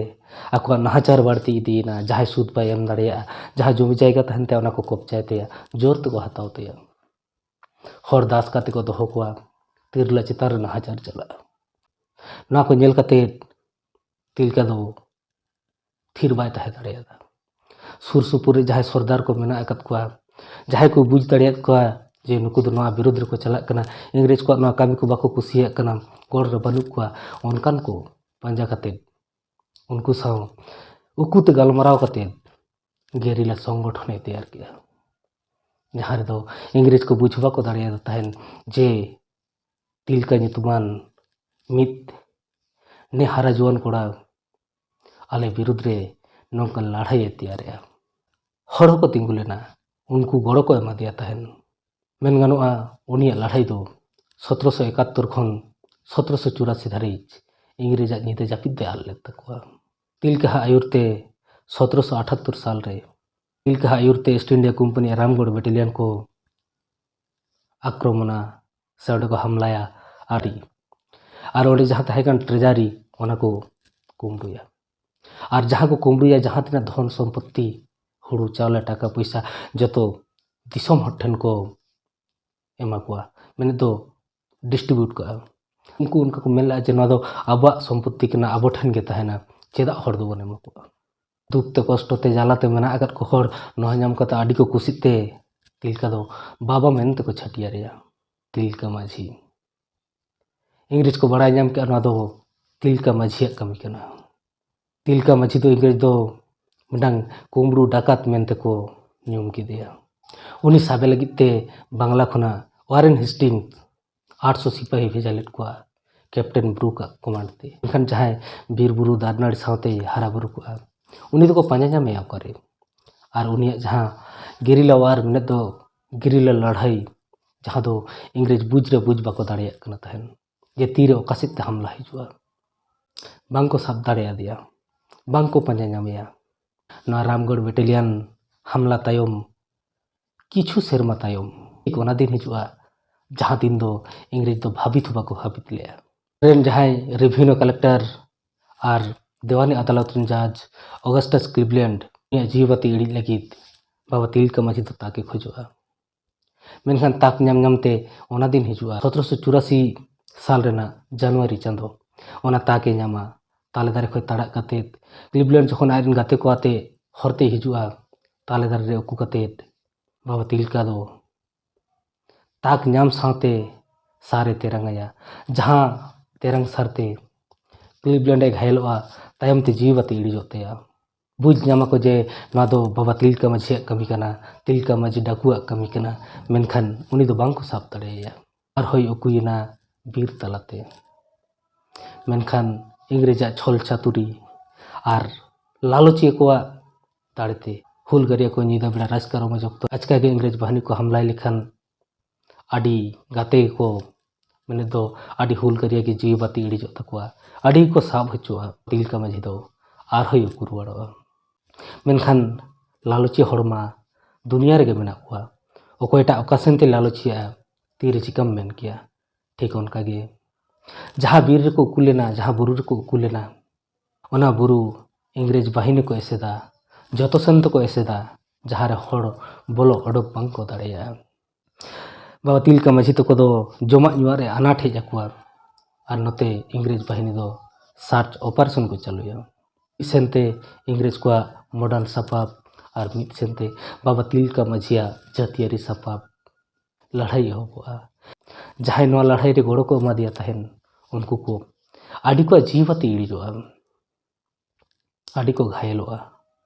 ᱟᱠᱚᱣᱟᱜ ᱱᱟᱦᱟᱪᱟᱨ ᱵᱟᱹᱲᱛᱤ ᱤᱫᱤᱭᱮᱱᱟ᱾ ᱡᱟᱦᱟᱸᱭ ᱥᱩᱫ ᱵᱟᱭ ᱮᱢ ᱫᱟᱲᱮᱭᱟᱜᱼᱟ, ᱡᱟᱦᱟᱸ ᱡᱚᱢᱤ ᱡᱟᱭᱜᱟ ᱛᱟᱦᱮᱱ ᱛᱟᱭᱟ ᱚᱱᱟ ᱠᱚ ᱠᱚᱵᱡᱟᱭ ᱛᱟᱭᱟ, ᱡᱳᱨ ᱛᱮᱠᱚ ᱦᱟᱛᱟᱣ ᱛᱟᱭᱟ᱾ ᱦᱚᱲ ᱫᱟᱥ ᱠᱟᱛᱮ ᱠᱚ ᱫᱚᱦᱚ ᱠᱚᱣᱟ, ᱛᱤᱨᱞᱟᱹ ᱪᱮᱛᱟᱱ ᱨᱮ ᱱᱟᱦᱟᱪᱟᱨ ᱪᱟᱞᱟᱜᱼᱟ᱾ ᱱᱚᱣᱟ ᱠᱚ ᱧᱮᱞ ᱠᱟᱛᱮ ᱛᱤᱞᱠᱟᱹ ᱫᱚ ᱛᱷᱤᱨ ᱵᱟᱭ ᱛᱟᱦᱮᱸ ᱫᱟᱲᱮᱭᱟᱫᱟ᱾ ᱥᱩᱨ ᱥᱩᱯᱩᱨ ᱨᱮ ᱡᱟᱦᱟᱸᱭ ᱥᱚᱨᱫᱟᱨ ᱠᱚ ᱢᱮᱱᱟᱜ ᱟᱠᱟᱫ ᱠᱚᱣᱟ, ᱡᱟᱦᱟᱸᱭ ᱠᱚ ᱵᱩᱡᱽ ᱫᱟᱲᱮᱭᱟᱫ ᱠᱚᱣᱟ ᱡᱮ ᱱᱩᱠᱩ ᱫᱚ ᱱᱚᱣᱟ ᱵᱤᱨᱩᱫᱽ ᱨᱮᱠᱚ ᱪᱟᱞᱟᱜ ᱠᱟᱱᱟ, ᱤᱝᱨᱮᱡᱽ ᱠᱚᱣᱟᱜ ᱱᱚᱣᱟ ᱠᱟᱹᱢᱤ ᱠᱚ ᱵᱟᱠᱚ ᱠᱩᱥᱤᱭᱟᱜ ᱠᱟᱱᱟ, ᱜᱚᱲ ᱨᱮ ᱵᱟᱹᱱᱩᱜ ᱠᱚᱣᱟ, ᱚᱱᱠᱟᱱ ᱠᱚ ᱯᱟᱸᱡᱟ ᱠᱟᱛᱮ ᱩᱱᱠᱩ ᱥᱟᱶ ᱩᱠᱩᱛᱮ ᱜᱟᱞᱢᱟᱨᱟᱣ ᱠᱟᱛᱮ ᱜᱮᱨᱤᱞᱟ ᱥᱚᱝᱜᱚᱴᱷᱚᱱᱮ ᱛᱮᱭᱟᱨ ᱠᱮᱫᱼᱟ, ᱡᱟᱦᱟᱸ ᱨᱮᱫᱚ ᱤᱝᱨᱮᱡᱽ ᱠᱚ ᱵᱩᱡᱽ ᱵᱟᱠᱚ ᱫᱟᱲᱮᱭᱟᱫᱟ ᱛᱟᱦᱮᱱ ᱡᱮ ᱛᱤᱞᱠᱟᱹ ᱧᱩᱛᱩᱢᱟᱱ ᱢᱤᱫ ᱱᱮ ᱦᱟᱨᱟ ᱡᱩᱣᱟᱹᱱ ᱠᱚᱲᱟ ᱟᱞᱮ ᱵᱤᱨᱩᱫᱽ ᱨᱮ ᱱᱚᱝᱠᱟᱱ ᱞᱟᱹᱲᱦᱟᱹᱭᱮ ᱛᱮᱭᱟᱨᱮᱜᱼᱟ᱾ ᱦᱚᱲ ᱦᱚᱸᱠᱚ ᱛᱤᱸᱜᱩ ᱞᱮᱱᱟ, ᱩᱱᱠᱩ ᱜᱚᱲᱚ ᱠᱚ ᱮᱢᱟᱫᱮᱭᱟ ᱛᱟᱦᱮᱱ᱾ ᱢᱮᱱ ᱜᱟᱱᱚᱜᱼᱟ, ᱩᱱᱤᱭᱟᱜ ᱞᱟᱹᱲᱦᱟᱹᱭ ᱫᱚ ᱥᱚᱛᱨᱚᱥᱚ ᱮᱠᱟᱛᱛᱳᱨ ᱠᱷᱚᱱ ᱥᱚᱛᱨᱚᱥᱚ ᱪᱩᱨᱟᱥᱤ ᱫᱷᱟᱹᱨᱤᱡ ᱤᱝᱨᱮᱡᱟᱜ ᱧᱤᱫᱟᱹ ᱡᱟᱹᱯᱤᱫ ᱫᱚᱭ ᱟᱫ ᱞᱮᱫ ᱛᱟᱠᱚᱣᱟ᱾ ᱛᱤᱞᱠᱟᱹᱦᱟᱜ ᱟᱹᱭᱩᱨ ᱛᱮ ᱥᱚᱛᱨᱚᱥᱚ ᱟᱴᱷᱟᱛᱛᱳᱨ ᱥᱟᱞ ᱨᱮ ᱛᱤᱞᱠᱟᱹᱦᱟᱜ ᱟᱹᱭᱩᱨ ᱛᱮ East India Company Ramgarh battalion ᱠᱚ ᱟᱠᱨᱚᱢᱚᱱᱟ ᱥᱮ ᱚᱸᱰᱮ ᱠᱚ ᱦᱟᱢᱞᱟᱭᱟ ᱟᱹᱰᱤ᱾ ᱟᱨ ᱚᱸᱰᱮ ᱡᱟᱦᱟᱸ ᱛᱟᱦᱮᱸ ᱠᱟᱱ treasury ᱚᱱᱟ ᱠᱚ ᱠᱩᱢᱵᱽᱲᱩᱭᱟ᱾ ᱟᱨ ᱡᱟᱦᱟᱸ ᱠᱚ ᱠᱩᱢᱵᱽᱲᱩᱭᱟ, ᱡᱟᱦᱟᱸ ᱛᱤᱱᱟᱹᱜ ᱫᱷᱚᱱ ᱥᱚᱢᱯᱚᱛᱛᱤ, ᱦᱩᱲᱩ ᱪᱟᱣᱞᱮ, ᱴᱟᱠᱟ ᱯᱚᱭᱥᱟ, ᱡᱚᱛᱚ ᱫᱤᱥᱚᱢ ᱦᱚᱲ ᱴᱷᱮᱱ ᱠᱚ ᱮᱢᱟ ᱠᱚᱣᱟ, ᱢᱮᱱᱮᱫ ᱫᱚ distribute ᱠᱟᱜᱼᱟ᱾ ᱩᱱᱠᱩ ᱚᱱᱠᱟ ᱠᱚ ᱢᱮᱱ ᱞᱮᱫᱼᱟ ᱡᱮ ᱱᱚᱣᱟ ᱫᱚ ᱟᱵᱚᱣᱟᱜ ᱥᱚᱢᱯᱚᱛᱛᱤ ᱠᱟᱱᱟ, ᱟᱵᱚ ᱴᱷᱮᱱ ᱜᱮ ᱛᱟᱦᱮᱱᱟ, ᱪᱮᱫᱟᱜ ᱦᱚᱲ ᱫᱚᱵᱚᱱ ᱮᱢᱟ ᱠᱚᱣᱟ? ᱫᱩᱠ ᱛᱮ, ᱠᱚᱥᱴᱚ ᱛᱮ, ᱡᱟᱞᱟ ᱛᱮ ᱢᱮᱱᱟᱜ ᱟᱠᱟᱫ ᱠᱚ ᱦᱚᱲ ᱱᱚᱣᱟ ᱧᱟᱢ ᱠᱟᱛᱮ ᱟᱹᱰᱤ ᱠᱚ ᱠᱩᱥᱤᱜ ᱛᱮ ᱛᱤᱞᱠᱟ ᱫᱚ ᱵᱟᱵᱟ ᱢᱮᱱ ᱛᱮᱠᱚ ᱪᱷᱟᱹᱴᱭᱟᱹᱨᱮᱭᱟ᱾ ᱛᱤᱞᱠᱟ ᱢᱟᱹᱡᱷᱤ᱾ ᱤᱝᱨᱮᱡᱽ ᱠᱚ ᱵᱟᱲᱟᱭ ᱧᱟᱢ ᱠᱮᱫᱼᱟ ᱱᱚᱣᱟ ᱫᱚ ᱛᱤᱞᱠᱟ ᱢᱟᱹᱡᱷᱤᱭᱟᱜ ᱠᱟᱹᱢᱤ ᱠᱟᱱᱟ᱾ ᱛᱤᱞᱠᱟ ᱢᱟᱹᱡᱷᱤ ᱫᱚ ᱤᱝᱨᱮᱡᱽ ᱫᱚ ᱢᱤᱫᱴᱟᱝ ᱠᱩᱢᱵᱽᱲᱩ ᱰᱟᱠᱟᱛ ᱢᱮᱱ ᱛᱮᱠᱚ ᱧᱩᱢ ᱠᱮᱫᱮᱭᱟ᱾ ᱩᱱᱤ ᱥᱟᱵᱮ ᱞᱟᱹᱜᱤᱫ ᱛᱮ ᱵᱟᱝᱞᱟ ᱠᱷᱚᱱᱟᱜ ᱳᱣᱟᱨᱮᱱ ᱦᱮᱥᱴᱤᱝᱥ ᱟᱴᱥᱚ ᱥᱤᱯᱟᱹᱦᱤ ᱵᱷᱮᱡᱟ ᱞᱮᱫ ᱠᱚᱣᱟ, ᱠᱮᱯᱴᱮᱱ ᱵᱨᱩᱠ ᱟᱜ ᱠᱚᱢᱟᱱᱰ ᱛᱮ᱾ ᱢᱮᱱᱠᱷᱟᱱ ᱡᱟᱦᱟᱸᱭ ᱵᱤᱨ ᱵᱩᱨᱩ ᱫᱟᱨᱮ ᱱᱟᱹᱲᱤ ᱥᱟᱶᱛᱮᱭ ᱦᱟᱨᱟ ᱵᱩᱨᱩ ᱠᱚᱜᱼᱟ, ᱩᱱᱤ ᱫᱚᱠᱚ ᱯᱟᱸᱡᱟ ᱧᱟᱢᱮᱭᱟ ᱚᱠᱟᱨᱮ? ᱟᱨ ᱩᱱᱤᱭᱟᱜ ᱡᱟᱦᱟᱸ ᱜᱮᱨᱤᱞᱟ ᱣᱟᱨ ᱢᱮᱱᱮᱫ ᱫᱚ, ᱜᱮᱨᱤᱞᱟ ᱞᱟᱹᱲᱦᱟᱹᱭ, ᱡᱟᱦᱟᱸ ᱫᱚ ᱤᱝᱨᱮᱡᱽ ᱵᱩᱡᱽ ᱨᱮ ᱵᱩᱡᱽ ᱵᱟᱠᱚ ᱫᱟᱲᱮᱭᱟᱜ ᱠᱟᱱᱟ ᱛᱟᱦᱮᱱ ᱡᱮ ᱛᱤᱨᱮ ᱚᱠᱟ ᱥᱮᱫ ᱛᱮ ᱦᱟᱢᱞᱟ ᱦᱤᱡᱩᱜᱼᱟ, ᱵᱟᱝᱠᱚ ᱥᱟᱵ ᱫᱟᱲᱮᱭᱟᱫᱮᱭᱟ, ᱵᱟᱝᱠᱚ ᱯᱟᱸᱡᱟ ᱧᱟᱢᱮᱭᱟ᱾ ᱱᱚᱣᱟ ᱨᱟᱢᱜᱚᱲ ᱵᱮᱴᱟᱞᱤᱭᱟᱱ ᱦᱟᱢᱞᱟ ᱛᱟᱭᱚᱢ, ᱠᱤᱪᱷᱩ ᱥᱮᱨᱢᱟ ᱛᱟᱭᱚᱢ, ᱴᱷᱤᱠ ᱚᱱᱟ ᱫᱤᱱ ᱦᱤᱡᱩᱜᱼᱟ, ᱡᱟᱦᱟᱸ ᱫᱤᱱ ᱫᱚ ᱤᱝᱨᱮᱡᱽ ᱫᱚ ᱵᱷᱟᱹᱵᱤᱛ ᱦᱚᱸ ᱵᱟᱠᱚ ᱵᱷᱟᱹᱵᱤᱛ ᱞᱮᱫᱼᱟ᱾ ᱨᱮᱱ ᱡᱟᱦᱟᱸᱭ ᱨᱮᱵᱷᱤᱱᱭᱩ ᱠᱟᱞᱮᱠᱴᱚᱨ ᱟᱨ ᱫᱮᱣᱟᱱᱤ ᱟᱫᱟᱞᱚᱛ ᱨᱮᱱ ᱡᱟᱡᱽ ᱚᱜᱟᱥᱴᱟᱥ ᱠᱞᱤᱵᱞᱮᱱᱰ ᱩᱱᱤᱭᱟᱜ ᱡᱤᱣᱤ ᱵᱟᱹᱛᱤ ᱤᱲᱤᱡ ᱞᱟᱹᱜᱤᱫ ᱵᱟᱵᱟ ᱛᱤᱞᱠᱟᱹ ᱢᱟᱹᱡᱷᱤ ᱫᱚ ᱛᱟᱠ ᱮ ᱠᱷᱚᱡᱚᱜᱼᱟ᱾ ᱢᱮᱱᱠᱷᱟᱱ ᱛᱟᱠ ᱧᱟᱢ ᱧᱟᱢᱛᱮ ᱚᱱᱟ ᱫᱤᱱ ᱦᱤᱡᱩᱜᱼᱟ, ᱥᱚᱛᱨᱚᱥᱚ ᱪᱩᱨᱟᱥᱤ ᱥᱟᱞ ᱨᱮᱱᱟᱜ ᱡᱟᱱᱩᱣᱟᱨᱤ ᱪᱟᱸᱫᱚ᱾ ᱚᱱᱟ ᱛᱟᱠ ᱮ ᱧᱟᱢᱟ᱾ ᱛᱟᱞᱮ ᱫᱟᱨᱮ ᱠᱷᱚᱱ ᱛᱟᱲᱟᱜ ᱠᱟᱛᱮᱫ ᱠᱞᱤᱵᱞᱮᱱᱰ ᱡᱚᱠᱷᱚᱱ ᱟᱡ ᱨᱮᱱ ᱜᱟᱛᱮ ᱠᱚ ᱟᱛᱮ ᱦᱚᱨ ᱛᱮᱭ ᱦᱤᱡᱩᱜᱼᱟ, ᱛᱟᱞᱮ ᱫᱟᱨᱮ ᱨᱮ ᱩᱠᱩ ᱠᱟᱛᱮᱫ ᱵᱟᱵᱟ ᱛᱤᱞᱠᱟ ᱫᱚ ᱛᱟᱠ ᱧᱟᱢ ᱥᱟᱶᱛᱮ ᱥᱟᱨᱮ ᱛᱮᱨᱟᱝ ᱟᱭᱟ, ᱡᱟᱦᱟᱸ ᱛᱮᱨᱟᱝ ᱥᱟᱨᱛᱮ ᱠᱞᱤᱵᱞᱮᱱᱰ ᱮ ᱜᱷᱟᱭᱮᱞᱚᱜᱼᱟ, ᱛᱟᱭᱚᱢ ᱛᱮ ᱡᱤᱣᱤ ᱵᱟᱹᱛᱤ ᱤᱲᱤᱡᱚᱜ ᱛᱟᱭᱟ᱾ ᱵᱩᱡᱽ ᱧᱟᱢᱟᱠᱚ ᱡᱮ ᱱᱚᱣᱟ ᱫᱚ ᱵᱟᱵᱟ ᱛᱤᱞᱠᱟᱹ ᱢᱟᱹᱡᱷᱤᱭᱟᱜ ᱠᱟᱹᱢᱤ ᱠᱟᱱᱟ, ᱛᱤᱞᱠᱟᱹ ᱢᱟᱹᱡᱷᱤ ᱰᱟᱹᱠᱩᱣᱟᱜ ᱠᱟᱹᱢᱤ ᱠᱟᱱᱟ, ᱢᱮᱱᱠᱷᱟᱱ ᱩᱱᱤ ᱫᱚ ᱵᱟᱝ ᱠᱚ ᱥᱟᱵ ᱫᱟᱲᱮᱭᱟᱭᱟ᱾ ᱟᱨᱦᱚᱸᱭ ᱩᱠᱩᱭᱮᱱᱟ ᱵᱤᱨ ᱛᱟᱞᱟᱛᱮ᱾ ᱢᱮᱱᱠᱷᱟᱱ ᱤᱝᱨᱮᱡᱟᱜ ᱪᱷᱚᱞ ᱪᱟᱛᱩᱨᱤ ᱟᱨ ᱞᱟᱞᱚᱪᱤᱭᱟᱹ ᱠᱚᱣᱟᱜ ᱫᱟᱲᱮᱛᱮ ᱦᱩᱞᱜᱟᱹᱨᱤᱭᱟᱹ ᱠᱚ ᱧᱤᱫᱟᱹ ᱵᱮᱲᱟ ᱨᱟᱹᱥᱠᱟᱹ ᱨᱚᱢᱚᱡᱽ ᱚᱠᱛᱚ ᱟᱪᱠᱟ ᱜᱮ ᱤᱝᱨᱮᱡᱽ ᱵᱟᱦᱤᱱᱤ ᱠᱚ ᱦᱟᱢᱞᱟᱭ ᱞᱮᱠᱷᱟᱱ ᱟᱹᱰᱤ ᱜᱟᱛᱮ ᱜᱮᱠᱚ, ᱢᱮᱱᱮᱫ ᱫᱚ ᱟᱹᱰᱤ ᱦᱩᱞᱜᱟᱹᱨᱤᱭᱟᱹ ᱜᱮ ᱡᱤᱣᱤ ᱵᱟᱹᱛᱤ ᱤᱲᱤᱡᱚᱜ ᱛᱟᱠᱚᱣᱟ, ᱟᱹᱰᱤ ᱜᱮᱠᱚ ᱥᱟᱵ ᱦᱚᱪᱚᱜᱼᱟ᱾ ᱛᱤᱞᱠᱟᱹ ᱢᱟᱹᱡᱷᱤ ᱫᱚ ᱟᱨᱦᱚᱸᱭ ᱩᱠᱩ ᱨᱩᱣᱟᱹᱲᱚᱜᱼᱟ᱾ ᱢᱮᱱᱠᱷᱟᱱ ᱞᱟᱞᱚᱪᱤᱭᱟᱹ ᱦᱚᱲ ᱢᱟ ᱫᱩᱱᱤᱭᱟᱹ ᱨᱮᱜᱮ ᱢᱮᱱᱟᱜ ᱠᱚᱣᱟ᱾ ᱚᱠᱚᱭᱴᱟᱜ ᱚᱠᱟ ᱥᱮᱱ ᱛᱮ ᱞᱟᱞᱚᱪᱤᱭᱟᱜᱼᱟ, ᱛᱤᱨᱮ ᱪᱤᱠᱟᱹᱢ ᱢᱮᱱ ᱠᱮᱭᱟ? ᱴᱷᱤᱠ ᱚᱱᱠᱟ ᱜᱮ ᱡᱟᱦᱟᱸ ᱵᱤᱨ ᱨᱮᱠᱚ ᱩᱠᱩ ᱞᱮᱱᱟ, ᱡᱟᱦᱟᱸ ᱵᱩᱨᱩ ᱨᱮᱠᱚ ᱩᱠᱩ ᱞᱮᱱᱟ, ᱚᱱᱟ ᱵᱩᱨᱩ ᱤᱝᱨᱮᱡᱽ ᱵᱟᱦᱤᱱᱤ ᱠᱚ ᱮᱥᱮᱫᱟ, ᱡᱚᱛᱚ ᱥᱮᱱ ᱛᱮᱠᱚ ᱮᱥᱮᱫᱟ, ᱡᱟᱦᱟᱸ ᱨᱮ ᱦᱚᱲ ᱵᱚᱞᱚ ᱚᱰᱚᱠ ᱵᱟᱝ ᱠᱚ ᱫᱟᱲᱮᱭᱟᱜᱼᱟ᱾ ᱵᱟᱵᱟ ᱛᱤᱞᱠᱟᱹ ᱢᱟᱹᱡᱷᱤ ᱛᱟᱠᱚ ᱫᱚ ᱡᱚᱢᱟᱜ ᱧᱩᱣᱟᱜ ᱨᱮ ᱟᱱᱟᱴ ᱦᱮᱡ ᱟᱠᱚᱣᱟ, ᱟᱨ ᱱᱚᱛᱮ ᱤᱝᱨᱮᱡᱽ ᱵᱟᱦᱤᱱᱤ ᱫᱚ ᱥᱟᱨᱪ ᱚᱯᱟᱨᱮᱥᱚᱱ ᱠᱚ ᱪᱟᱹᱞᱩᱭᱟ᱾ ᱢᱤᱫ ᱥᱮᱱᱛᱮ ᱤᱝᱨᱮᱡᱽ ᱠᱚᱣᱟᱜ ᱢᱚᱰᱟᱨᱱ ᱥᱟᱯᱟᱵ ᱟᱨ ᱢᱤᱫ ᱥᱮᱱᱛᱮ ᱵᱟᱵᱟ ᱛᱤᱞᱠᱟᱹ ᱢᱟᱹᱡᱷᱤᱭᱟᱜ ᱡᱟᱹᱛᱤᱭᱟᱹᱨᱤ ᱥᱟᱯᱟᱵ ᱞᱟᱹᱲᱦᱟᱹᱭ ᱮᱦᱚᱵᱚᱜᱼᱟ᱾ ᱡᱟᱦᱟᱸᱭ ᱱᱚᱣᱟ ᱞᱟᱹᱲᱦᱟᱹᱭ ᱨᱮ ᱜᱚᱲᱚ ᱠᱚ ᱮᱢᱟᱫᱮᱭᱟ ᱛᱟᱦᱮᱱ, ᱩᱱᱠᱩ ᱠᱚ ᱟᱹᱰᱤ ᱠᱚᱣᱟᱜ ᱡᱤᱣᱤ ᱵᱟᱹᱛᱤ ᱤᱲᱤᱡᱚᱜᱼᱟ, ᱟᱹᱰᱤ ᱠᱚ ᱜᱷᱟᱭᱮᱞᱚᱜᱼᱟ᱾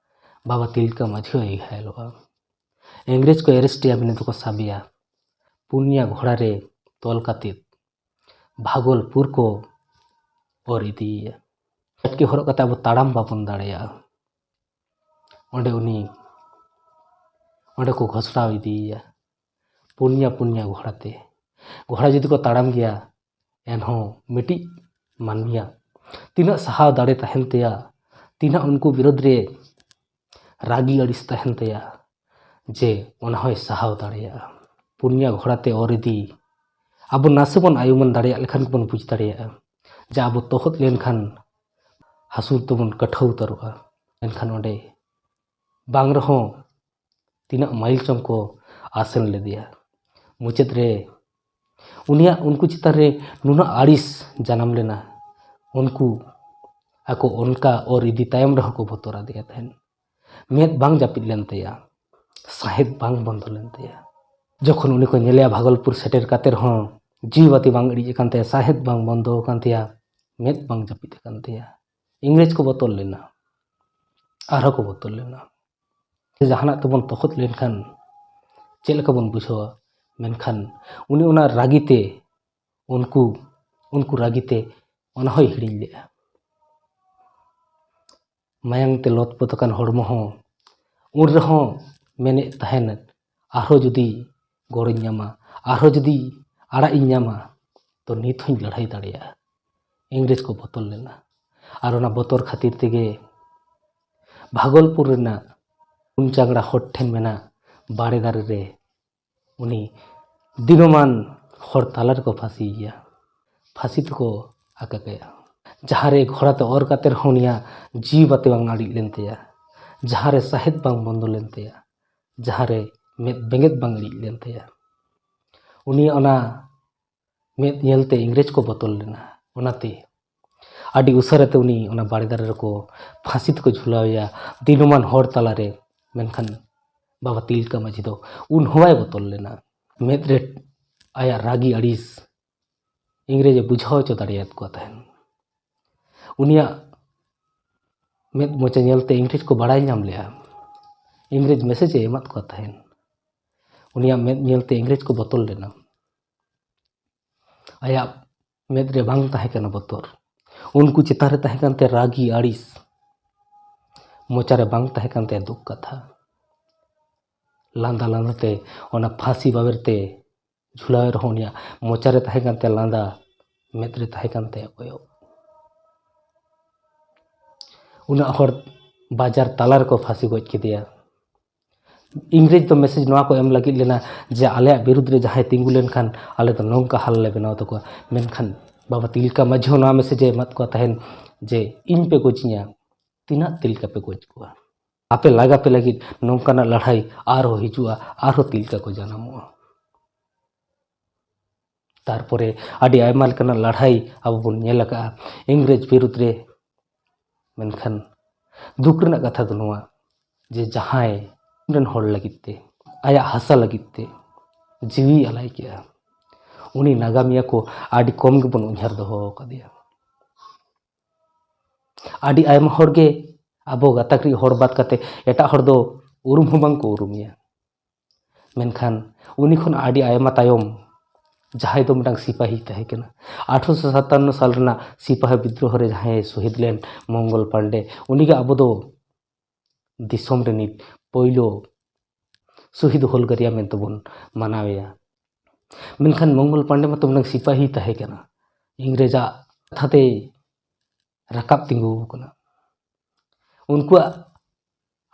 ᱵᱟᱵᱟ ᱛᱤᱞᱠᱟᱹ ᱢᱟᱹᱡᱷᱤ ᱦᱚᱸᱭ ᱜᱷᱟᱭᱮᱞᱚᱜᱼᱟ᱾ ᱤᱝᱨᱮᱡᱽ ᱠᱚ ᱮᱨᱮᱥᱴᱮᱭᱟ, ᱢᱮᱱ ᱫᱚᱠᱚ ᱥᱟᱵᱮᱭᱟ᱾ ᱯᱩᱱᱭᱟ ᱜᱷᱚᱲᱟ ᱨᱮ ᱛᱚᱞ ᱠᱟᱛᱮ ᱵᱷᱟᱜᱚᱞᱯᱩᱨ ᱠᱚ ᱚᱨ ᱤᱫᱤᱭᱮᱭᱟ᱾ ᱪᱟᱹᱴᱠᱤ ᱦᱚᱨᱚᱜ ᱠᱟᱛᱮ ᱟᱵᱚ ᱛᱟᱲᱟᱢ ᱵᱟᱵᱚᱱ ᱫᱟᱲᱮᱭᱟᱜᱼᱟ᱾ ᱚᱸᱰᱮ ᱩᱱᱤ ᱚᱸᱰᱮ ᱠᱚ ᱜᱷᱚᱥᱲᱟᱣ ᱤᱫᱤᱭᱮᱭᱟ᱾ ᱯᱩᱱᱭᱟ ᱯᱩᱱᱭᱟ ᱜᱷᱚᱲᱟ ᱛᱮ, ᱜᱷᱚᱲᱟ ᱡᱩᱫᱤ ᱠᱚ ᱛᱟᱲᱟᱢ ᱜᱮᱭᱟ, ᱮᱱᱦᱚᱸ ᱢᱤᱫᱴᱤᱡ ᱢᱟᱹᱱᱢᱤᱭᱟᱜ ᱛᱤᱱᱟᱹᱜ ᱥᱟᱦᱟᱣ ᱫᱟᱲᱮ ᱛᱟᱦᱮᱱ ᱛᱟᱭᱟ, ᱛᱤᱱᱟᱹᱜ ᱩᱱᱠᱩ ᱵᱤᱨᱳᱫᱷ ᱨᱮ ᱨᱟᱹᱜᱤ ᱟᱹᱲᱤᱥ ᱛᱟᱦᱮᱱ ᱛᱟᱭᱟ, ᱡᱮ ᱚᱱᱟ ᱦᱚᱸᱭ ᱥᱟᱦᱟᱣ ᱫᱟᱲᱮᱭᱟᱜᱼᱟ᱾ ᱯᱩᱱᱭᱟ ᱜᱷᱚᱲᱟ ᱛᱮ ᱚᱨ ᱤᱫᱤ, ᱟᱵᱚ ᱱᱟᱥᱮ ᱵᱚᱱ ᱟᱭᱩᱢᱟᱹᱱ ᱫᱟᱲᱮᱭᱟᱜ ᱞᱮᱠᱷᱟᱱ ᱜᱮᱵᱚᱱ ᱵᱩᱡᱽ ᱫᱟᱲᱮᱭᱟᱜᱼᱟ ᱡᱮ ᱟᱵᱚ ᱛᱚᱦᱚᱫ ᱞᱮᱱᱠᱷᱟᱱ ᱦᱟᱹᱥᱩᱨ ᱛᱮᱵᱚᱱ ᱠᱟᱴᱷᱟᱹᱣ ᱩᱛᱟᱹᱨᱚᱜᱼᱟ᱾ ᱢᱮᱱᱠᱷᱟᱱ ᱚᱸᱰᱮ ᱵᱟᱝ ᱨᱮᱦᱚᱸ ᱛᱤᱱᱟᱹᱜ ᱢᱟᱹᱭᱤᱞ ᱪᱚᱝ ᱠᱚ ᱟᱥᱮᱱ ᱞᱮᱫᱮᱭᱟ᱾ ᱢᱩᱪᱟᱹᱫ ᱨᱮ ᱩᱱᱤᱭᱟᱜ ᱩᱱᱠᱩ ᱪᱮᱛᱟᱱ ᱨᱮ ᱱᱩᱱᱟᱹᱜ ᱟᱹᱲᱤᱥ ᱡᱟᱱᱟᱢ ᱞᱮᱱᱟ, ᱩᱱᱠᱩ ᱟᱠᱚ ᱚᱱᱠᱟ ᱚᱨ ᱤᱫᱤ ᱛᱟᱭᱚᱢ ᱨᱮᱦᱚᱸ ᱠᱚ ᱵᱚᱛᱚᱨ ᱟᱫᱮᱭᱟ ᱛᱟᱦᱮᱸᱫ᱾ ᱢᱮᱫ ᱵᱟᱝ ᱡᱟᱹᱯᱤᱫ ᱞᱮᱱ ᱛᱟᱭᱟ, ᱥᱟᱦᱮᱫ ᱵᱟᱝ ᱵᱚᱱᱫᱚ ᱞᱮᱱ ᱛᱟᱭᱟ᱾ ᱡᱚᱠᱷᱚᱱ ᱩᱱᱤ ᱠᱚ ᱧᱮᱞᱮᱭᱟ ᱵᱷᱟᱜᱚᱞᱯᱩᱨ ᱥᱮᱴᱮᱨ ᱠᱟᱛᱮ ᱨᱮᱦᱚᱸ ᱡᱤᱣᱤ ᱵᱟᱹᱛᱤ ᱵᱟᱝ ᱤᱲᱤᱡ ᱟᱠᱟᱱ ᱛᱟᱭᱟ, ᱥᱟᱦᱮᱫ ᱵᱟᱝ ᱵᱚᱱᱫᱚ ᱟᱠᱟᱱ ᱛᱟᱭᱟ, ᱢᱮᱫ ᱵᱟᱝ ᱡᱟᱹᱯᱤᱫ ᱟᱠᱟᱱ ᱛᱟᱭᱟ᱾ ᱤᱝᱨᱮᱡᱽ ᱠᱚ ᱵᱚᱛᱚᱨ ᱞᱮᱱᱟ, ᱟᱨᱦᱚᱸ ᱠᱚ ᱵᱚᱛᱚᱨ ᱞᱮᱱᱟ᱾ ᱡᱟᱦᱟᱱᱟᱜ ᱛᱮᱵᱚᱱ ᱛᱚᱦᱚᱫ ᱞᱮᱱᱠᱷᱟᱱ ᱪᱮᱫ ᱞᱮᱠᱟ ᱵᱚᱱ ᱵᱩᱡᱷᱟᱹᱣᱟ? ᱢᱮᱱᱠᱷᱟᱱ ᱩᱱᱤ ᱚᱱᱟ ᱨᱟᱹᱜᱤ ᱛᱮ ᱩᱱᱠᱩ ᱩᱱᱠᱩ ᱨᱟᱹᱜᱤ ᱛᱮ ᱚᱱᱟ ᱦᱚᱸᱭ ᱦᱤᱲᱤᱧ ᱞᱮᱫᱼᱟ᱾ ᱢᱟᱭᱟᱝ ᱛᱮ ᱞᱚᱛᱯᱚᱛ ᱟᱠᱟᱱ ᱦᱚᱲᱢᱚ ᱦᱚᱸ ᱩᱱ ᱨᱮᱦᱚᱸ ᱢᱮᱱᱮᱫ ᱛᱟᱦᱮᱱ, ᱟᱨᱦᱚᱸ ᱡᱩᱫᱤ ᱜᱚᱲᱚᱧ ᱧᱟᱢᱟ, ᱟᱨᱦᱚᱸ ᱡᱩᱫᱤ ᱟᱲᱟᱜ ᱤᱧ ᱧᱟᱢᱟ, ᱛᱚ ᱱᱤᱛ ᱦᱚᱸᱧ ᱞᱟᱹᱲᱦᱟᱹᱭ ᱫᱟᱲᱮᱭᱟᱜᱼᱟ᱾ ᱤᱝᱨᱮᱡᱽ ᱠᱚ ᱵᱚᱛᱚᱨ ᱞᱮᱱᱟ, ᱟᱨ ᱚᱱᱟ ᱵᱚᱛᱚᱨ ᱠᱷᱟᱹᱛᱤᱨ ᱛᱮᱜᱮ ᱵᱷᱟᱜᱚᱞᱯᱩᱨ ᱨᱮᱱᱟᱜ ᱯᱩᱱ ᱪᱟᱝᱲᱟ ᱦᱚᱲ ᱴᱷᱮᱱ ᱢᱮᱱᱟᱜ ᱵᱟᱲᱮ ᱫᱟᱨᱮ ᱨᱮ ᱩᱱᱤ ᱫᱤᱱᱚᱢᱟᱱ ᱦᱚᱲ ᱛᱟᱞᱟ ᱨᱮᱠᱚ ᱯᱷᱟᱹᱥᱤᱭᱮᱭᱟ, ᱯᱷᱟᱹᱥᱤ ᱛᱮᱠᱚ ᱟᱠᱟ ᱠᱟᱭᱟ᱾ ᱡᱟᱦᱟᱸ ᱨᱮ ᱜᱷᱚᱲᱟ ᱛᱮ ᱚᱨ ᱠᱟᱛᱮ ᱨᱮᱦᱚᱸ ᱩᱱᱤᱭᱟᱜ ᱡᱤᱣᱤ ᱵᱟᱹᱛᱤ ᱵᱟᱝ ᱟᱹᱲᱤᱡ ᱞᱮᱱ ᱛᱟᱭᱟ, ᱡᱟᱦᱟᱸ ᱨᱮ ᱥᱟᱦᱮᱫ ᱵᱟᱝ ᱵᱚᱱᱫᱚ ᱞᱮᱱ ᱛᱟᱭᱟ, ᱡᱟᱦᱟᱸ ᱨᱮ ᱢᱮᱫ ᱵᱮᱸᱜᱮᱫ ᱵᱟᱝ ᱟᱹᱲᱤᱡ ᱞᱮᱱ ᱛᱟᱭᱟ, ᱩᱱᱤᱭᱟᱜ ᱚᱱᱟ ᱢᱮᱫ ᱧᱮᱞᱛᱮ ᱤᱝᱨᱮᱡᱽ ᱠᱚ ᱵᱚᱛᱚᱨ ᱞᱮᱱᱟ᱾ ᱚᱱᱟᱛᱮ ᱟᱹᱰᱤ ᱩᱥᱟᱹᱨᱟ ᱛᱮ ᱩᱱᱤ ᱚᱱᱟ ᱵᱟᱲᱮ ᱫᱟᱨᱮ ᱨᱮᱠᱚ ᱯᱷᱟᱸᱥᱤ ᱛᱮᱠᱚ ᱡᱷᱩᱞᱟᱹᱣ ᱮᱭᱟ ᱫᱤᱱᱟᱹᱢᱟᱱ ᱦᱚᱲ ᱛᱟᱞᱟᱨᱮ᱾ ᱢᱮᱱᱠᱷᱟᱱ ᱵᱟᱵᱟ ᱛᱤᱞᱠᱟᱹ ᱢᱟᱹᱡᱷᱤ ᱫᱚ ᱩᱱ ᱦᱚᱸ ᱵᱟᱭ ᱵᱚᱛᱚᱨ ᱞᱮᱱᱟ᱾ ᱢᱮᱫ ᱨᱮ ᱟᱭᱟᱜ ᱨᱟᱹᱜᱤ ᱟᱹᱲᱤᱥ ᱤᱝᱨᱮᱡᱽ ᱮ ᱵᱩᱡᱷᱟᱹᱣ ᱦᱚᱪᱚ ᱫᱟᱲᱮᱭᱟᱫ ᱠᱚᱣᱟ ᱛᱟᱦᱮᱱ᱾ ᱩᱱᱤᱭᱟᱜ ᱢᱮᱫ ᱢᱚᱪᱟ ᱧᱮᱞᱛᱮ ᱤᱝᱨᱮᱡᱽ ᱠᱚ ᱵᱟᱲᱟᱭ ᱧᱟᱢ ᱞᱮᱜᱼᱟ᱾ ᱤᱝᱨᱮᱡᱽ ᱢᱮᱥᱮᱡᱽ ᱮ ᱮᱢᱟᱫ ᱠᱚᱣᱟ ᱛᱟᱦᱮᱱ᱾ ᱩᱱᱤᱭᱟᱜ ᱢᱮᱫ ᱧᱮᱞᱛᱮ ᱤᱝᱨᱮᱡᱽ ᱠᱚ ᱵᱚᱛᱚᱨ ᱞᱮᱱᱟ᱾ ᱟᱭᱟᱜ ᱢᱮᱫ ᱨᱮ ᱵᱟᱝ ᱛᱟᱦᱮᱸ ᱠᱟᱱᱟ ᱵᱚᱛᱚᱨ᱾ ᱩᱱᱠᱩ ᱪᱮᱛᱟᱱ ᱨᱮ ᱛᱟᱦᱮᱸ ᱠᱟᱱ ᱛᱟᱭᱟ ᱨᱟᱹᱜᱤ ᱟᱹᱲᱤᱥ᱾ ᱢᱚᱪᱟ ᱨᱮ ᱵᱟᱝ ᱛᱟᱦᱮᱸ ᱠᱟᱱ ᱛᱟᱭᱟ ᱫᱩᱠ ᱠᱟᱛᱷᱟ᱾ ᱞᱟᱸᱫᱟ ᱞᱟᱸᱫᱟ ᱛᱮ ᱚᱱᱟ ᱯᱷᱟᱸᱥᱤ ᱵᱟᱵᱮᱨ ᱛᱮ ᱡᱷᱩᱞᱟᱹᱣ ᱨᱮᱦᱚᱸ ᱩᱱᱤᱭᱟᱜ ᱢᱚᱪᱟ ᱨᱮ ᱛᱟᱦᱮᱸ ᱠᱟᱱ ᱛᱟᱭᱟ ᱞᱟᱸᱫᱟ, ᱢᱮᱫ ᱨᱮ ᱛᱟᱦᱮᱸ ᱠᱟᱱ ᱛᱟᱭᱟ ᱠᱚᱭᱚᱜ᱾ ᱩᱱᱟᱹᱜ ᱦᱚᱲ ᱵᱟᱡᱟᱨ ᱛᱟᱞᱟ ᱨᱮᱠᱚ ᱯᱷᱟᱸᱥᱤ ᱜᱚᱡ ᱠᱮᱫᱮᱭᱟ᱾ ᱤᱝᱨᱮᱡᱽ ᱫᱚ ᱢᱮᱥᱮᱡᱽ ᱱᱚᱣᱟ ᱠᱚ ᱮᱢ ᱞᱟᱹᱜᱤᱫ ᱞᱮᱱᱟ ᱡᱮ ᱟᱞᱮᱭᱟᱜ ᱵᱤᱨᱩᱫᱽ ᱨᱮ ᱡᱟᱦᱟᱸᱭ ᱛᱤᱸᱜᱩ ᱞᱮᱱᱠᱷᱟᱱ ᱟᱞᱮ ᱫᱚ ᱱᱚᱝᱠᱟ ᱦᱟᱞ ᱞᱮ ᱵᱮᱱᱟᱣ ᱛᱟᱠᱚᱣᱟ᱾ ᱢᱮᱱᱠᱷᱟᱱ ᱵᱟᱵᱟ ᱛᱤᱞᱠᱟ ᱢᱟᱹᱡᱷᱤ ᱦᱚᱸ ᱱᱚᱣᱟ ᱢᱮᱥᱮᱡᱽ ᱮ ᱮᱢᱟᱫ ᱠᱚᱣᱟ ᱛᱟᱦᱮᱱ ᱡᱮ ᱤᱧ ᱯᱮ ᱜᱚᱡᱤᱧᱟ, ᱛᱤᱱᱟᱹᱜ ᱛᱤᱞᱠᱟ ᱯᱮ ᱜᱚᱡ ᱠᱚᱣᱟ? ᱟᱯᱮ ᱞᱟᱜᱟ ᱯᱮ ᱞᱟᱹᱜᱤᱫ ᱱᱚᱝᱠᱟᱱᱟᱜ ᱞᱟᱹᱲᱦᱟᱹᱭ ᱟᱨᱦᱚᱸ ᱦᱤᱡᱩᱜᱼᱟ, ᱟᱨᱦᱚᱸ ᱛᱤᱞᱠᱟ ᱠᱚ ᱡᱟᱱᱟᱢᱚᱜᱼᱟ᱾ ᱛᱟᱨᱯᱚᱨᱮ ᱟᱹᱰᱤ ᱟᱭᱢᱟ ᱞᱮᱠᱟᱱᱟᱜ ᱞᱟᱹᱲᱦᱟᱹᱭ ᱟᱵᱚ ᱵᱚᱱ ᱧᱮᱞ ᱟᱠᱟᱫᱼᱟ ᱤᱝᱨᱮᱡᱽ ᱵᱤᱨᱩᱫᱽ ᱨᱮ᱾ ᱢᱮᱱᱠᱷᱟᱱ ᱫᱩᱠ ᱨᱮᱱᱟᱜ ᱠᱟᱛᱷᱟ ᱫᱚ ᱱᱚᱣᱟ ᱡᱮ ᱡᱟᱦᱟᱸᱭ ᱨᱮᱱ ᱦᱚᱲ ᱞᱟᱹᱜᱤᱫ ᱛᱮ, ᱟᱭᱟᱜ ᱦᱟᱥᱟ ᱞᱟᱹᱜᱤᱫ ᱛᱮ ᱡᱤᱣᱤ ᱟᱞᱟᱭ ᱠᱮᱜᱼᱟ, ᱩᱱᱤ ᱱᱟᱜᱟᱢᱤᱭᱟᱹ ᱠᱚ ᱟᱹᱰᱤ ᱠᱚᱢ ᱜᱮᱵᱚᱱ ᱩᱭᱦᱟᱹᱨ ᱫᱚᱦᱚ ᱟᱠᱟᱫᱮᱭᱟ᱾ ᱟᱹᱰᱤ ᱟᱭᱢᱟ ᱦᱚᱲ ᱜᱮ ᱟᱵᱚ ᱜᱟᱛᱟᱠ ᱨᱤᱱ ᱦᱚᱲ ᱵᱟᱫ ᱠᱟᱛᱮ ᱮᱴᱟᱜ ᱦᱚᱲ ᱫᱚ ᱩᱨᱩᱢ ᱦᱚᱸ ᱵᱟᱝ ᱠᱚ ᱩᱨᱩᱢᱮᱭᱟ᱾ ᱢᱮᱱᱠᱷᱟᱱ ᱩᱱᱤ ᱠᱷᱚᱱ ᱟᱹᱰᱤ ᱟᱭᱢᱟ ᱛᱟᱭᱚᱢ ᱡᱟᱦᱟᱸᱭ ᱫᱚ ᱢᱤᱫᱴᱟᱝ ᱥᱤᱯᱟᱦᱤ ᱛᱟᱦᱮᱸ ᱠᱟᱱᱟ, ᱟᱴᱷᱨᱚᱥᱚ ᱥᱟᱛᱟᱱᱱᱚ ᱥᱟᱞ ᱨᱮᱱᱟᱜ ᱥᱤᱯᱟᱦᱤ ᱵᱤᱫᱽᱨᱳᱦᱚ ᱨᱮ ᱡᱟᱦᱟᱸᱭ ᱥᱚᱦᱤᱫ ᱞᱮᱱ ᱢᱚᱝᱜᱚᱞ ᱯᱟᱱᱰᱮ, ᱩᱱᱤᱜᱮ ᱟᱵᱚ ᱫᱚ ᱫᱤᱥᱚᱢ ᱨᱤᱱᱤᱡ ᱯᱳᱭᱞᱳ ᱥᱚᱦᱤᱫ ᱦᱩᱞᱜᱟᱹᱨᱤᱭᱟ ᱢᱮᱱᱛᱮ ᱵᱚᱱ ᱢᱟᱱᱟᱣᱮᱭᱟ᱾ ᱢᱮᱱᱠᱷᱟᱱ ᱢᱚᱝᱜᱚᱞ ᱯᱟᱱᱰᱮ ᱢᱟᱛᱚ ᱢᱤᱫᱴᱟᱝ ᱥᱤᱯᱟᱦᱤ ᱛᱟᱦᱮᱸ ᱠᱟᱱᱟ, ᱤᱝᱨᱮᱡᱟᱜ ᱠᱟᱛᱷᱟ ᱛᱮᱭ ᱨᱟᱠᱟᱵ ᱛᱤᱸᱜᱩ ᱟᱠᱟᱱᱟ᱾ ᱩᱱᱠᱩᱣᱟᱜ